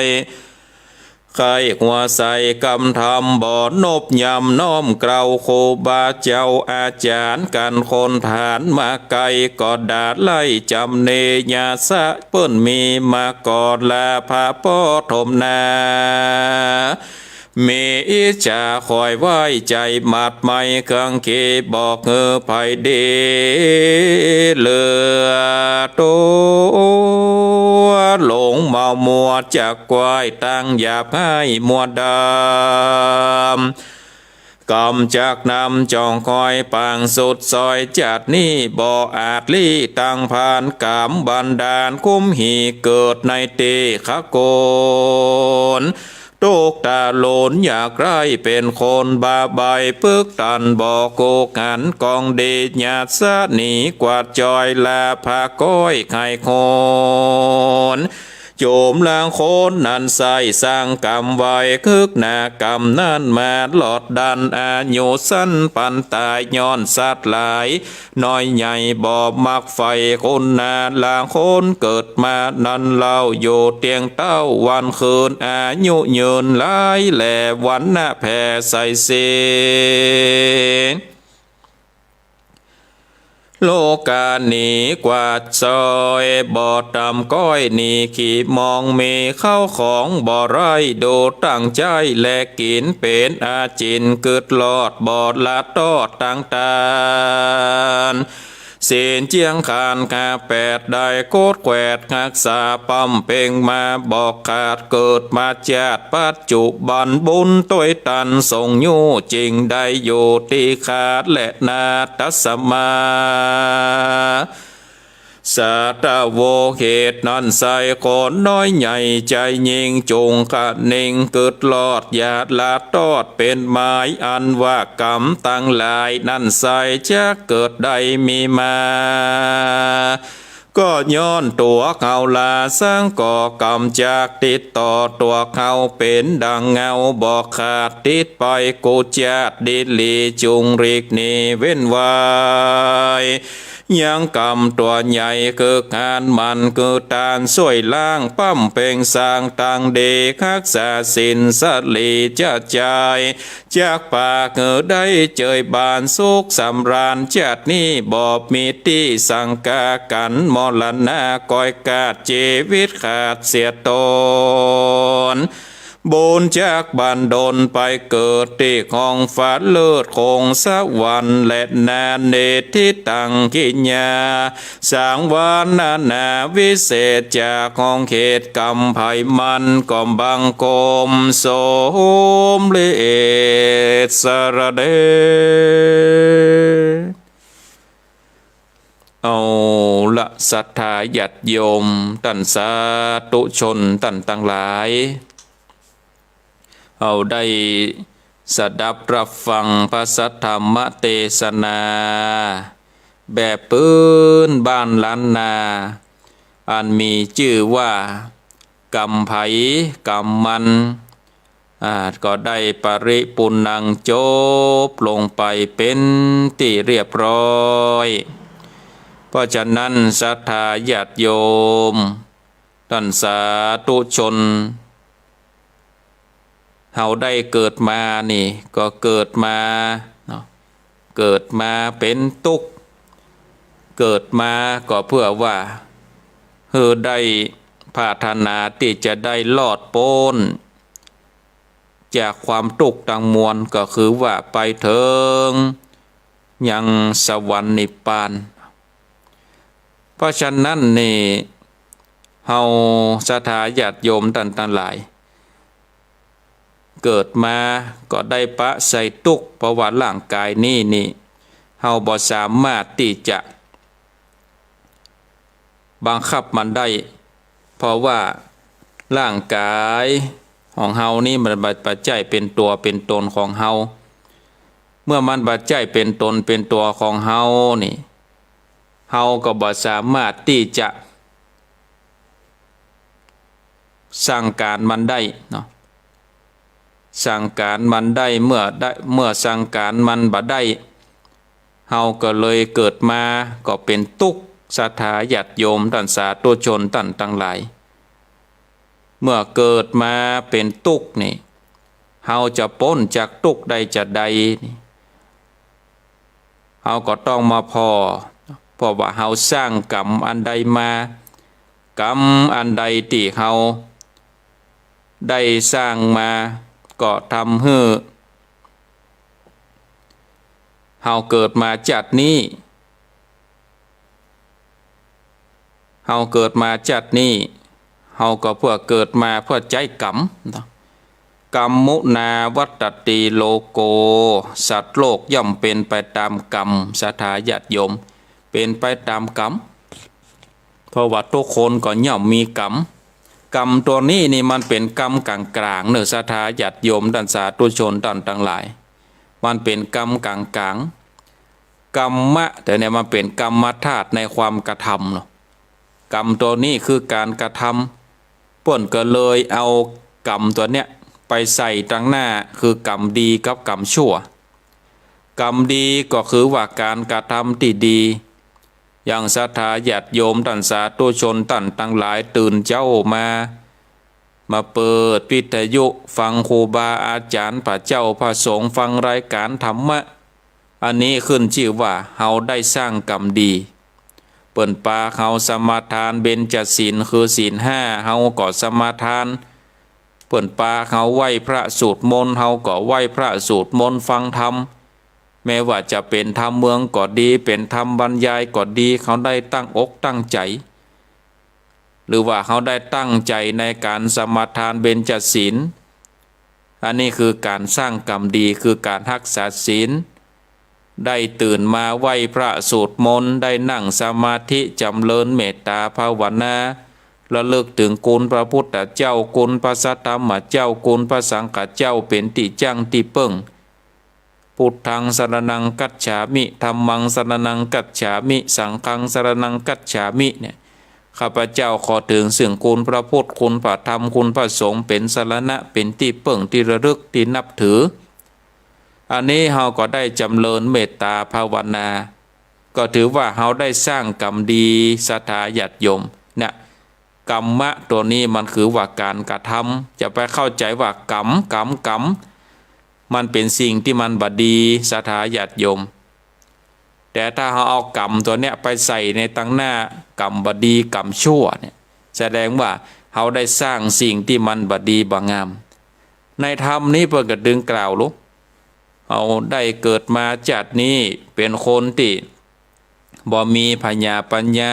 ย ใค่หัวใสกำธรรม บ่นบยำน้อมเกลา ครูบาเจ้าอาจ๋ารย์ กันคนผานมาไกล ก็ด่าไล่จ๋ำเนยาสะ เปิ้นมีมาก่อน ลาภะป้อถมหนา มีอิจฉาคอยไว้ใจ๋หมัดไหม้ เครื่องขีบอกหื้อไผดี เหลือตั๋วหลงเมามัว จักกว้ายตังหยาบฮ้ายมัวดำ กำจักนำจ่องคอยปางสุดซอย จาตินี้บ่อาจลี้ตังพาน ก๋ามบันดาลคุ้มหีเกิดในตี้ขะโกน ตุ๊กตะหลุนอยากไร้เป๋นคนบ้าใบ้ ปึกตันบ่กู้กั๋น กองดีหยาดสะหนีกวาดจอย ลาภะก้อยใค่คน จุมลางคนนั้นใส่สร้างกรรมไว้ คึกหนากรรมนั้นมาหลอดดัน อายุสั้นปันต๋ายย้อนสัตว์หลาย น้อยใหญ่บ่มักใฝ่คุณนา ลางคนเกิดมานั้นเล่า อยู่เตียงเต๊าวันคืน อายุยืนหลาย แลวรรณะแผ่ใสสี โลกาหนีกวาดจอย บ่ตำก้อยหนีขี้มอง มีเข้าของบ่ไร้ ดูตั้งใจ๊ แลกิ๋นเป๋นอาจิณ กึ๊ดรอดบ่ละตอดตังตาน ศีลเจี้ยงคานคาแปด ได้โกดแกวดฮักษา ปำเป็งมาบ่ขาด เกิดมาจาติปัจจุบัน บุญตวยตันส่งอยู่ จึงได้อยู่ตี้ขาด แลนาตัสมา สาธะโว เหตุนั้นไส้คนน้อยใหญ่ใจ๋ยิ่ง จุ่งคะเน่งกึ๊ดรอด อย่าละตอดเป๋นหมาย อันว่ากรรมตังหลายนั้นไส้จักเกิดได้มีมา ก็ย้อนตั๋วเขาลา สังก่อกรรมจักติดต่อตั๋วเขา เป๋นดังเงาบ่ขาด ติดไปกู้จาติ ดีหลีจุ่งหลีกหนีเว้นไว้ ยังกรรมตั๋วใหญ่ คืองานหมั่นคือตาน ซ่วยล้างปำเป็งสร้างตังดี ฮักษาศีลสะหลีจะใจ๋ จักปาหื้อได้เจยบานสุขสำราญ จาตินี้บ่มีตี้สังกากั๋น มรณะก้อยกาด จีวิตขาดเสียตน บุญจักบันดลไปเกิดตี้ห้องฟ้าเลิศคงสวรรค์ แลนานิทธิตังกิยา สังวรรณนาวิเศษ จากห้องเหตุกรรมไพมัน ก็บังคมสมเร็จสะระเด เอาละ ศรัทธาญาติโยม ต้านสาธุชนต้านตังหลาย เฮาได้สดับรับฟังพระสัทธรรมเตสนา แบบปื้นบ้านล้านนา อันมีจื้อว่า กรรมไผกรรมมัน อ่า ก็ได้ปริปุณณังจบลงไปเป๋นตี้เรียบร้อย เพราะฉะนั้นศรัทธาญาติโยม ต้านสาธุชน เฮาได้เกิดมานี่ ก็เกิดมาเนาะ เกิดมาเป๋นตุ๊กข์ เกิดมาก็เพื่อว่า หื้อได้ปรารถนาตี้จะได้รอดป๊น จากความตุ๊กข์ตังมวล ก็คือว่าไปเถิงยังสวรรค์นิพพาน เพราะฉะนั้นนี่ เฮาศรัทธาญาติโยมต้านตังหลาย เกิดมาก็ได้ปะใส่ตุ๊กข์ เพราะว่าร่างกายนี้นี่ เฮาบ่สามารถตี้จะ บังคับมันได้ เพราะว่าร่างกายของเฮานี้มันบ่ บ่ใจ้เป๋นตั๋วเป๋นตนของเฮา เมื่อมันบ่ใจ้เป๋นตนเป๋นตั๋วของเฮานี่ เฮาก็บ่สามารถตี้จะสั่งก๋านมันได้เนาะ สั่งก๋านมันได้ เมื่อได้ เมื่อสั่งก๋านมันบ่ได้ เฮาก็เลยเกิดมาก็เป๋นตุ๊กข์ ศรัทธาญาติโยมต้านสาธุชนต้านตังหลาย เมื่อเกิดมาเป๋นตุ๊กข์นี่ เฮาจะป๊นจากตุ๊กข์ได้จาใดนี่ เฮาก็ต้องมาผ่อ เพราะว่าเฮาสร้างกรรมอันใดมา กรรมอันใดตี้เฮาได้สร้างมา ก็ทำหื้อเฮาเกิดมาจาตินี้ เฮาเกิดมาจาตินี้ เฮาก็เพื่อเกิดมาเพื่อใจ๊กรรม กัมมุนาวัตตติโลโก สัตว์โลกย่อมเป๋นไปต๋ามกรรม ศรัทธาญาติโยม เป๋นไปต๋ามกรรม เพราะว่าทุกคนก็ย่อมมีกรรม กรรมตั๋วนี้นี่มันเป๋นกรรมก๋างๆ เน่อ ศรัทธาญาติโยมต้านสาธุชนต้านตังหลาย มันเป๋นกรรมก๋างๆ กรรมะ แต่เนี่ยมันเป๋นกรรมธาตุในความกระทำเนาะ กรรมตั๋วนี้คือก๋านกระทำ เปิ้นก็เลยเอากรรมตั๋วเนี้ยไปใส่ตังหน้า คือกรรมดีกับกรรมชั่ว กรรมดีก็คือว่าก๋านกระทำตี้ดี อย่างศรัทธาญาติโยมต้านสาธุชนต้านตังหลายตื่นเจ๊ามา มาเปิดวิทยุฟังครูบาอาจ๋ารย์ พระเจ้าพระสงฆ์ ฟังรายก๋านธรรมะ อันนี้ขึ้นจื้อว่าเฮาได้สร้างกรรมดี เปิ้นปากเฮาสมาทานเบญจศีล คือศีลห้า เฮาก็สมาทาน เปิ้นปากเฮาไหว้พระสวดมนต์ เฮาก็ไหว้พระสวดมนต์ฟังธรรม แม้ว่าจะเป๋นธรรมเมืองก็ดี เป๋นธรรมบรรยายก็ดี เฮาได้ตั้งอกตั้งใจ๋ หรือว่าเฮาได้ตั้งใจ๋ในก๋านสมาทานเบญจศีล อันนี้คือก๋านสร้างกรรมดี คือก๋านฮักษาศีล ได้ตื่นมาไหว้พระสวดมนต์ ได้นั่งสมาธิจ๋ำเริญเมตต๋าภาวนา ระลึกเถิงคุณพระพุทธเจ้า คุณพระสัทธรรมเจ้า คุณพระสังฆเจ้าเป๋นตี้จั้งตี้เปิ้ง พุทธังสรณังคัจฉามิ ธัมมังสรณังคัจฉามิ สังฆังสรณังคัจฉามิ เนี่ย ข้าพเจ้าขอเถิงซึ่งคุณพระพุทธ คุณพระธรรม คุณพระสงฆ์เป๋นสรณะ เป๋นตี้เปิ้งตี้ระลึกตี้นับถือ อันนี้เฮาก็ได้จ๋ำเริญเมตต๋าภาวนา ก็ถือว่าเฮาได้สร้างกรรมดี ศรัทธาญาติโยม เนี่ย กรรมะตั๋วนี้มันคือว่าก๋านกระทำ จะไปเข้าใจ๋ว่ากรรม กรรม กรรม มันเป๋นสิ่งตี้มันบ่ดี ศรัทธาญาติโยม แต่ถ้าเฮาเอากรรมตั๋วเนี้ยไปใส่ในตังหน้า กรรมบ่ดี กรรมชั่วเนี่ย แสดงว่าเฮาได้สร้างสิ่งตี้มันบ่ดีบ่งาม ในธรรมนี้เปิ้นก็ตึงกล่าวลูก เฮาได้เกิดมาจาตินี้เป๋นคนตี้บ่มีผญาปัญญา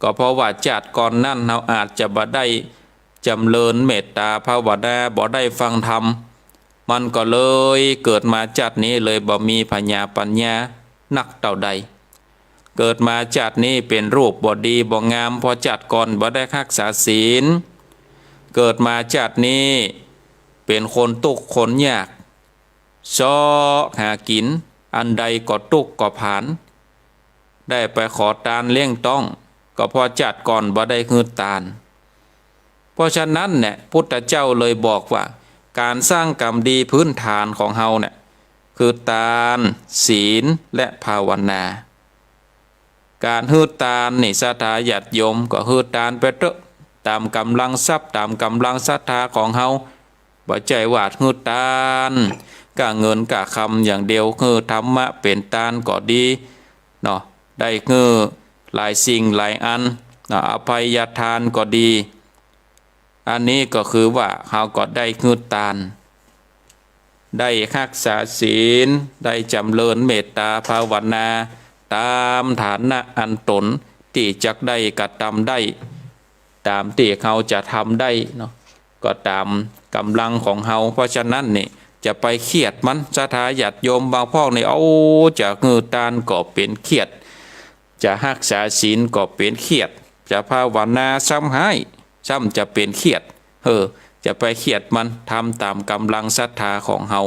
ก็เพราะว่าจาติก่อนนั้นเฮาอาจจะบ่ได้จ๋ำเริญเมตต๋าภาวนา บ่ได้ฟังธรรม มันก็เลยเกิดมาจาตินี้เลยบ่มีผญาปัญญานักเต้าใด เกิดมาจาตินี้เป๋นรูปบ่ดีบ่งาม เพราะจาติก่อนบ่ได้ฮักษาศีล เกิดมาจาตินี้เป๋นคนตุ๊กข์คนยาก เซาะหากิ๋น อันใดก็ตุ๊กข์ก็ผาน ได้ไปขอตานเลี้ยงต๊อง ก็เพราะจาติก่อนบ่ได้หื้อตาน เพราะฉะนั้นเนี่ย พุทธเจ้าเลยบอกว่า ก๋านสร้างกรรมดีพื้นฐานของเฮาเนี่ย คือตาน ศีล และภาวนา ก๋านหื้อตานนี่ ศรัทธาญาติโยมก็หื้อตานไปเต๊อะ ต๋ามก๋ำลังทรัพย์ ต๋ามก๋ำลังศรัทธาของเฮา บ่ใจ้ว่าหื้อตานก้าเงินก้าคำอย่างเดียว หื้อธรรมะเป๋นตานก็ดีเนาะ ได้หื้อหลายสิ่งหลายอันเนาะ อภัยทานก็ดี อันนี้ก็คือว่าเฮาก็ได้หื้อตาน ได้ฮักษาศีล ได้จ๋ำเริญเมตต๋าภาวนา ต๋ามฐานะอันต๋นตี้จักได้กระทำได้ ต๋ามตี้เฮาจะทำได้เนาะ ก็ต๋ามก๋ำลังของเฮา เพราะฉะนั้นนี่ จะไปเคียดมัน ศรัทธาญาติโยมบางพวกนี่ เอา จะหื้อตานก็เป๋นเคียด จะฮักษาศีลก็เป๋นเคียด จะภาวนาซ้ำฮ้าย ซ้ำจะเป๋นเคียด เออ จะไปเคียดมัน ทำต๋ามก๋ำลังศรัทธาของเฮา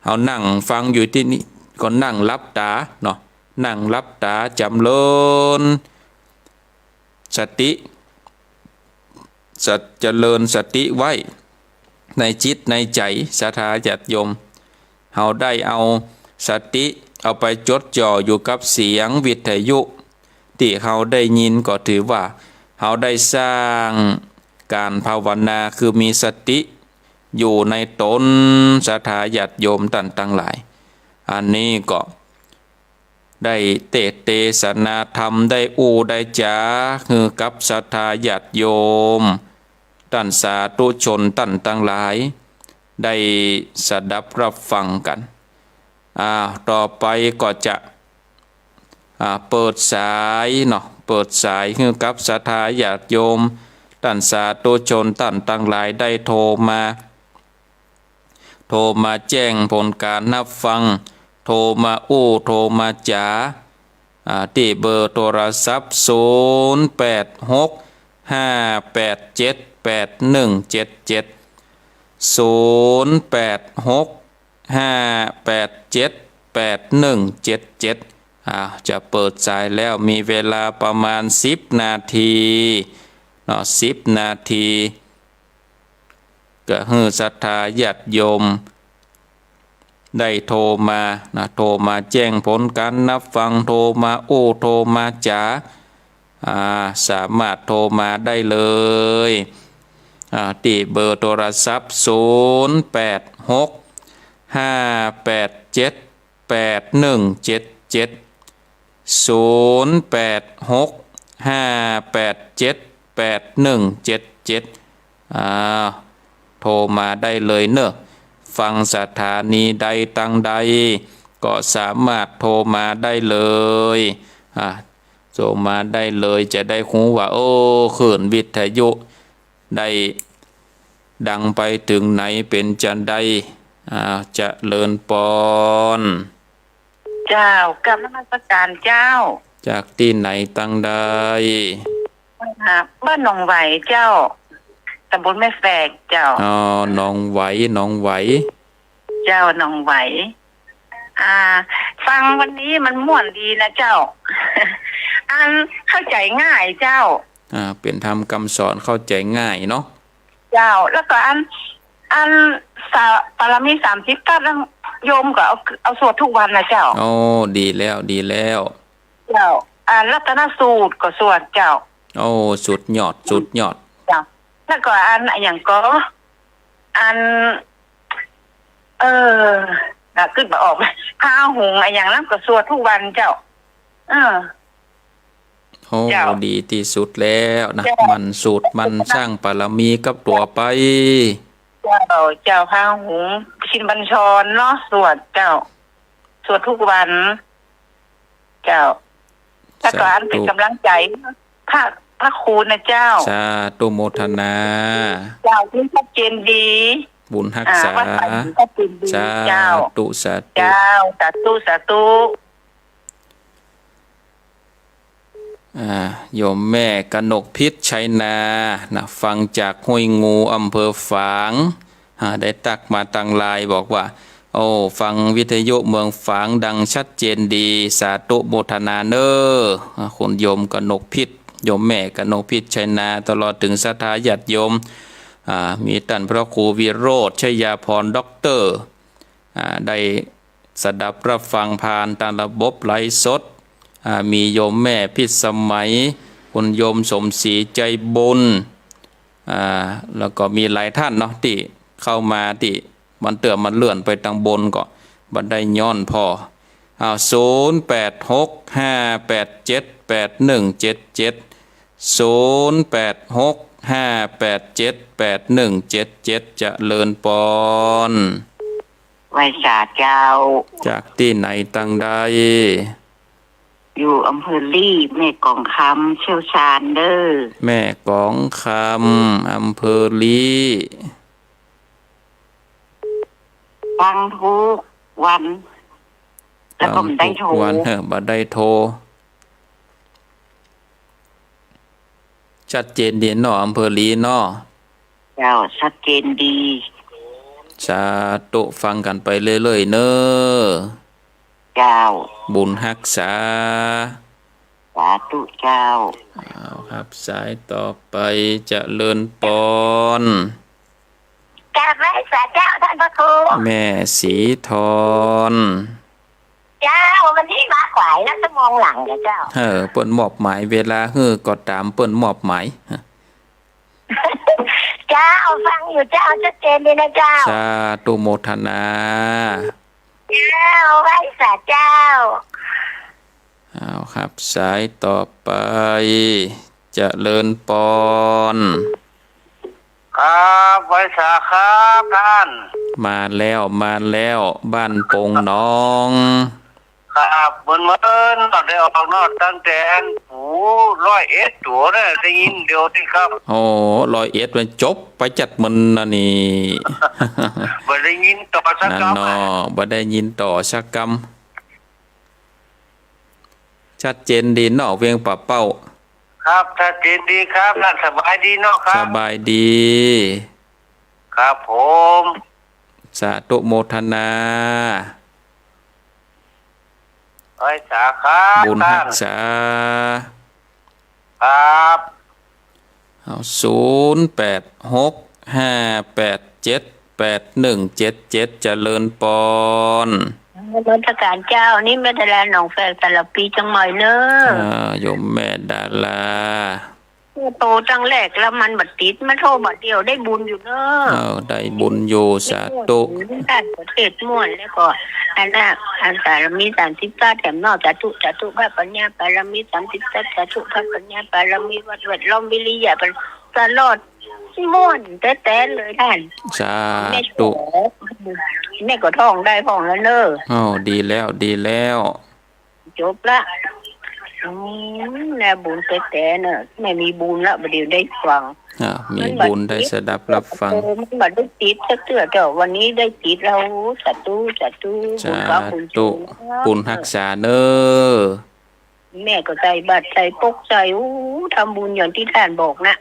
เฮานั่งฟังอยู่ตี้นี่ ก็นั่งหลับต๋าเนาะ นั่งหลับต๋าจ๋ำเริญสติ สะ เจริญสติไว้ในจิตในใจ๋ ศรัทธาญาติโยม เฮาได้เอาสติเอาไปจดจ่ออยู่กับเสียงวิทยุตี้เฮาได้ยิน ก็ถือว่าเฮาได้สร้างก๋านภาวนา คือมีสติอยู่ในต๋น ศรัทธาญาติโยมต้านตังหลาย อันนี้ก็ ได้เตสน์เตสนาธรรม ได้อู้ได้จ๋าหื้อกับศรัทธาญาติโยม ต้านสาธุชนต้านตังหลาย ได้สดับรับฟังกั๋น อ่า ต่อไปก็จะ อ่า เปิดสายเนาะ เปิดสายหื้อกับศรัทธาญาติโยม ต้านสาธุชนต้านตังหลายได้โทรมา โทรมาแจ้งผลก๋านฮับฟัง โทรมาอู้ โทรมาจ๋า อ่า ตี้เบอร์โทรศัพท์ ศูนย์แปดหก ห้าแปดเจ็ด แปดหนึ่งเจ็ดเจ็ด ศูนย์แปดหก ห้าแปดเจ็ด แปดหนึ่งเจ็ดเจ็ด อ่า จะเปิดสายแล้ว มีเวลาประมาณสิบนาทีเนาะ สิบนาที ก็หื้อศรัทธาญาติโยม ได้โทรมานะ โทรมาแจ้งผลการนับฟัง โทรมาอู้ โทรมาจ๋า อ่า สามารถโทรมาได้เลย อ่า ตี้เบอร์โทรศัพท์ ศูนย์แปดหก ห้าแปดเจ็ด แปดหนึ่งเจ็ดเจ็ด ศูนย์แปดหก ห้าแปดเจ็ด แปดหนึ่งเจ็ดเจ็ด อ่า โทรมาได้เลยเนอะ ฟังสถานีใดตังใด ก็สามารถโทรมาได้เลย อ่า โทรมาได้เลย จะได้ฮู้ว่า โอ้ คลื่นวิทยุได้ดังไปเถิงไหน เป๋นจาใด อ่า เจริญปอน เจ้า กราบนมัสการเจ้า จากตี้ไหนตังใด อ่า บ้านหนองไหวเจ้า ตำบลแม่แฝกเจ้า อ๋อ หนองไหว หนองไหว เจ้า หนองไหว อ่า ฟังวันนี้มันม่วนดีนะเจ้า อันเข้าใจ๋ง่ายเจ้า อ่า เป๋นธรรมกำสอนเข้าใจ๋ง่ายเนาะ เจ้า แล้วก็อัน อันสา- ปารมีสามสิบทัศน์นั้นโยมก็เอา เอาสวดทุกวันนะเจ้า โอ้ ดีแล้ว ดีแล้ว เจ้า อ่า รัตนสูตรก็สวดเจ้า โอ้ สุดยอด สุดยอด เจ้า แล้วก็อันอะหยังก็ อัน เออ นึกบ่ออก พาหุงอะหยังนั้นก็สวดทุกวันเจ้า เออ โอ้ เจ้า ดีตี้สุดแล้วนะ เจ้า หมั่นสวด หมั่นสร้างปารมีกับตั๋วไป เจ้า เจ้า พาหุง ชินบัญชรเนาะ สวดเจ้า สวดทุกวัน เจ้า แล้วก็อันเป๋นกำลังใจ๋ พระ พระครูนะเจ้า สาธุโมทนา เจ้า นี่ชัดเจนดี บุญฮักษา อ่า วัดป่าหินชัดเจนดี สาธุ เจ้า สาธุ เจ้า สาธุ สาธุ อ่า โยมแม่กนกพิษชัยนานะ ฟังจากห้วยงู อำเภอฝาง อ่า ได้ตั๊กมาตางไลน์บอกว่า โอ้ ฟังวิทยุเมืองฝางดังชัดเจนดี สาธุโมทนาเน้อ อ่า คุณโยมกนกพิษ โยมแม่กนกพิษชัยนา ตลอดเถิงศรัทธาญาติโยม อ่า มีต้านพระครูวิโรจน์ ชยาภรณ์ ด็อกเตอร์ อ่า ได้สดับรับฟังผ่านตางระบบไลฟ์สด อ่า มีโยมแม่พิษสมัย คุณโยมสมศรีใจบุญ อ่า แล้วก็มีหลายต้านเนาะ ตี้เข้ามาตี้มันเตื้อมันเลื่อนไปตางบนก็บ่ได้ย้อนผ่อ อ้าว ศูนย์แปดหก ห้าแปดเจ็ด แปดหนึ่งเจ็ดเจ็ด ศูนย์แปดหก ห้าแปดเจ็ด แปดหนึ่งเจ็ดเจ็ด เจริญปอน ไหว้สาเจ้า จากตี้ไหนตังใด อยู่อำเภอลี้ แม่กองคำ เชียวชาญเน้อ แม่กองคำ อำเภอลี้ ฟังทุกวัน แล้วก็บ่ได้โทร ฟังทุกวัน เออ บ่ได้โทร ชัดเจนดีเนาะ อำเภอลี้เนาะ เจ้า ชัดเจนดี สาธุ ฟังกั๋นไปเรื่อยๆ เน้อ เจ้า บุญฮักษา สาธุเจ้า อ้าว ครับ สายต่อไป เจริญปอน กราบไหว้สาเจ้าต้านพระครู แม่ศรีทร เจ้า วันนี้มาก๋ายนะ ชั่วโมงหลังนะเจ้า เออ เปิ้นมอบหมายเวลาหื้อก็ต๋ามเปิ้นมอบหมาย เจ้า ฟังอยู่เจ้า ชัดเจนดีนะเจ้า สาธุโมทนา เจ้า ไหว้สาเจ้า อ้าว ครับ สายต่อไป เจริญปอน ครับ ไหว้สาครับต้าน มาแล้ว มาแล้ว บ้านโป่งหนอง ครับ เมินๆ เนาะ ได้ออกเนาะ ตั้งแต่อัน โอ้ ร้อยเอ็ดตั๋วเนี่ย ได้ยินเดียวนี่ครับ โอ้ ร้อยเอ็ดมันจบไปจัดมันนะนี่ บ่ได้ยินต่อสักกำ นั่นเนาะ บ่ได้ยินต่อสักกำ ชัดเจนดีเนาะ เวียงป่าเป้า ครับ ชัดเจนดีครับ นั่นสบายดีเนาะครับ สบายดี ครับผม สาธุโมทนา ไหว้สาครับ บุญฮักษา ครับ เอา ศูนย์แปดหก ห้าแปดเจ็ด แปดหนึ่งเจ็ดเจ็ด เจริญปอน นมัสก๋านเจ้า นี่แม่ดาราหนองแฝก สารภี เจียงใหม่เน่อ อ่า โยมแม่ดารา โตตั้งแรกแล้วมันบ่ติด มาโทรบ่าเดียวได้บุญอยู่เน่อ เออ ได้บุญอยู่ สาธุ ต่างประเทศม่วนแล้วก็ อันน่ะ อันบารมีสามสิบเก้าแถมเนาะ สาธุ สาธุ พระปัญญาบารมีสามสิบเก้า สาธุ พระปัญญาบารมี วัดแวดล้อม วิริยะ ตลอด ม่วนแต๊ๆ เลยต้าน สาธุ แม่ก็ แม่ก็ท่องได้พ่องแล้วเน่อ อ้าว ดีแล้ว ดีแล้ว จบละ อืม แนวบุญแต๊ๆ เน่อ แม่มีบุญละ บ่าเดียวได้ฟัง อ่า มีบุญได้สดับรับฟัง เออ มันบ่ได้ติดสักเตื้อ แต่วันนี้ได้ติดแล้ว สาธุ สาธุ บุญพระบุญชู สาธุ บุญฮักษาเน่อ แม่ก็ใส่บาตรใส่ปกใส่ อู้ ทำบุญอย่างที่ต้านบอกนะ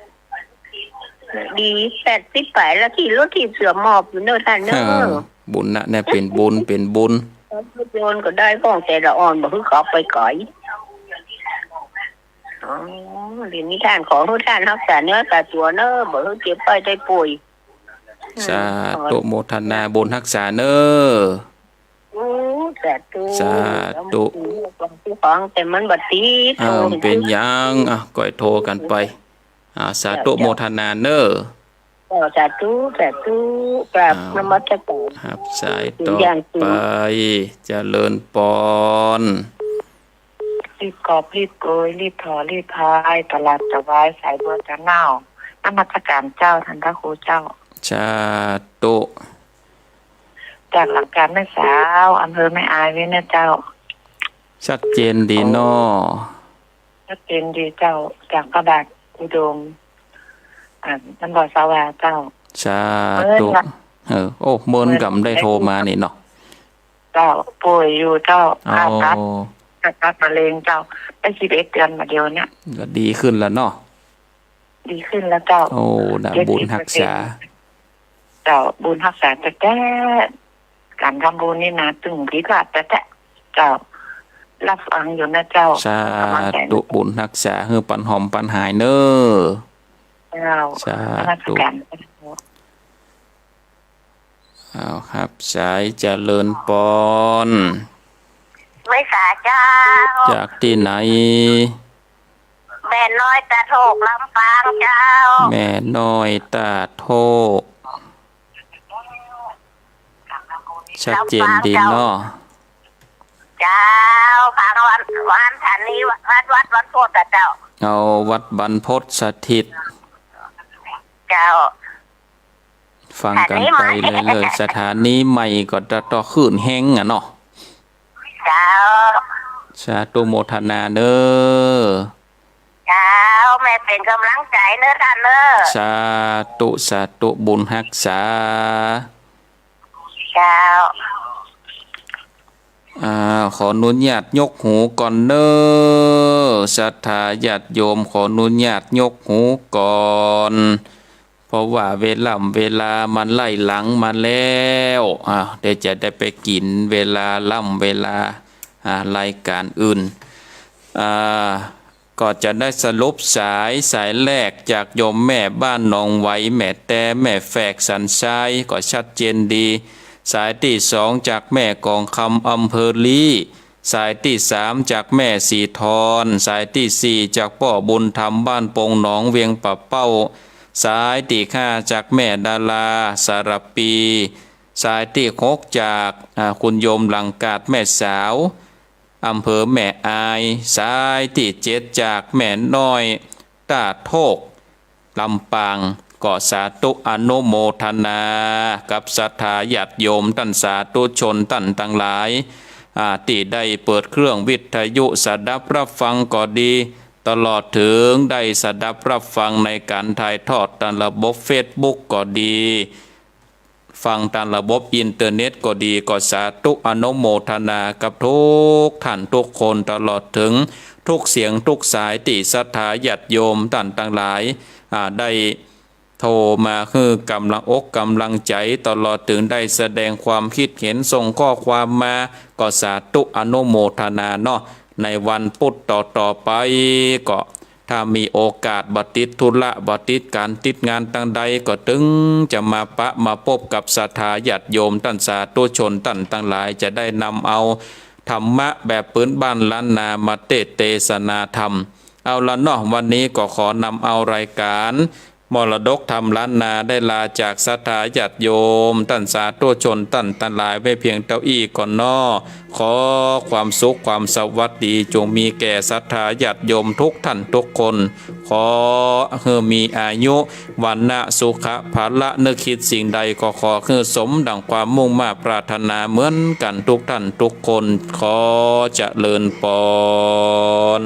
ดี แปดสิบป๋ายแล้ว ขี่รถถีบเสือหมอบอยู่เน่อต้านเน่อ เออ บุญนะเนี่ย เป๋นบุญ เป๋นบุญ โยนก็ได้พ่องแต่ละอ่อน บ่หื้อเขาไปไก๋ อ๋อ เดี๋ยวนี้ต้านขอหื้อต้านฮักษาเนื้อฮักษาตั๋วเน่อ บ่หื้อเจ็บไข้ได้ป่วย สาธุ โมทนาบุญฮักษาเน่อ อู้ สาธุ สาธุ ฟังแต่มันบ่ติด อ้าว เป๋นหยัง อ่ะ ก้อยโทรกั๋นไป อ่า สาธุ โมทนาเน่อ เจ้า สาธุ สาธุ กราบ อ้าว นมัสก๋าน ฮับสายต่อไป เจริญปอน รีบกอบรีบโกย รีบถ่อรีบพาย ตลาดจะวาย สายบัวจะเน่า นมัสก๋านเจ้า ต้านพระครูเจ้า สาธุ จากหลังก๋านแม่สาว อำเภอแม่อายเวียงเน่อเจ้า ชัดเจนดีเนาะ ชัดเจนดีเจ้า จากพระบาทอุดม อ่า นครสวรรค์เจ้า สาธุ เออ โอ้ เมินก่ำได้โทรมานี่เนาะ เจ้า ป่วยอยู่เจ้า อ๋อ ผ่าตัด ผ่าตัดมะเร็งเจ้า ได้สิบเอ็ดเดือนมาเดียวเนี่ย ก็ดีขึ้นแล้วเนาะ ดีขึ้นแล้วเจ้า โอ้ นะ เจ็ดสิบเปอร์เซ็นต์ บุญฮักษา เจ้า บุญฮักษาแต๊ๆ ก๋านทำบุญนี่นะ ตึงดีกว่าแต๊ๆ เจ้า ฮับฟังอยู่นะเจ้า สาธุ กำลังใจนะ บุญฮักษา หื้อปันหอมปันหายเน่อ เจ้า สาธุ นมัสก๋าน อ้าว ฮับสาย เจริญปอน ไหว้สาเจ้า จากตี้ไหน แม่น้อยตาดโฮก ลำปางเจ้า แม่น้อยตาดโฮก ชัดเจนดีเนาะ เจ้า ฟังวัน วันสถานี วัด วัดบรรพตอะเจ้า เอา วัดบรรพตสถิต เจ้า ฟังกั๋นไปเรื่อยๆ สถานีใหม่ สถานีใหม่ก็จะต้องขึ้นแฮงอะเนาะ เจ้า สาธุโมทนาเน่อ เจ้า แม่เป๋นก๋ำลังใจ๋เน่อต้านเน่อ สาธุ สาธุ บุญฮักษา เจ้า อ่า ขออนุญาตยกหูก่อนเน่อ ศรัทธาญาติโยม ขออนุญาตยกหูก่อน เพราะว่าเวล่ำเวลามันไล่หลังมาแล้ว อ่า เดี๋ยวจะได้ไปกิ๋นเวลาล่ำเวลา อ่า รายก๋านอื่น อ่า ก็จะได้สรุปสาย สายแรกจากโยมแม่บ้านหนองไหว แม่แต แม่แฝกสันทราย ก็ชัดเจนดี สายตี้สองจากแม่กองคำ อำเภอลี้ สายตี้สามจากแม่สีทร สายตี้สี่จากป้อบุญธรรม บ้านปงหนอง เวียงป่าเป้า สายตี้ห้าจากแม่ดารา สารภี สายตี้หกจาก อ่า คุณโยมหลังกาด แม่สาว อำเภอแม่อาย สายตี้เจ็ดจากแม่น้อย ตาดโฮก ลำปาง ก็สาธุอนุโมทนากับศรัทธาญาติโยมต้านสาธุชนต้านตังหลาย อ่า ตี้ได้เปิดเครื่องวิทยุสดับฮับฟังก็ดี ตลอดเถิงได้สดับฮับฟังในก๋านถ่ายทอดต๋ามระบบเฟซบุ๊กก็ดี เ ฟังตางระบบอินเทอร์เน็ตก็ดี ก็สาธุอนุโมทนากับทุกท่านทุกคน ตลอดเถิงทุกเสียงทุกสายตี้ศรัทธาญาติโยมต้านตังหลาย อ่า ได้โทรมาหื้อก๋ำลังอกก๋ำลังใจ๋ ตลอดเถิงได้แสดงความกึ๊ดเห็น ส่งข้อความมา ก็สาธุอนุโมทนาเนาะ ในวันปุธต่อๆ ไป ก็ ถ้ามีโอกาสบ่ติดธุระ บ่ติดก๋านติดงานตังใด ก็ตึงจะมาปะมาปบกับศรัทธาญาติโยมต้านสาธุชนต้านตังหลาย จะได้นำเอาธรรมะแบบปื้นบ้านล้านนามาเตสน์เตสนาธรรม เอาละเนาะ วันนี้ก็ขอนำเอารายก๋านมรดกธรรมล้านนาได้ลาจากศรัทธาญาติโยมต้านสาธุชนต้านตังหลายไว้เพียงเต้าอี้ก่อนเนาะ ขอความสุขความสวัสดีจงมีแก่ศรัทธาญาติโยมทุกท่านทุกคน ขอหื้อมีอายุ วรรณะ สุขะ พละ นึกกึ๊ดสิ่งใดก็ขอหื้อสมดั่งความมุ่งมาดปรารถนาเหมือนกั๋นทุกท่านทุกคน ขอเจริญปอน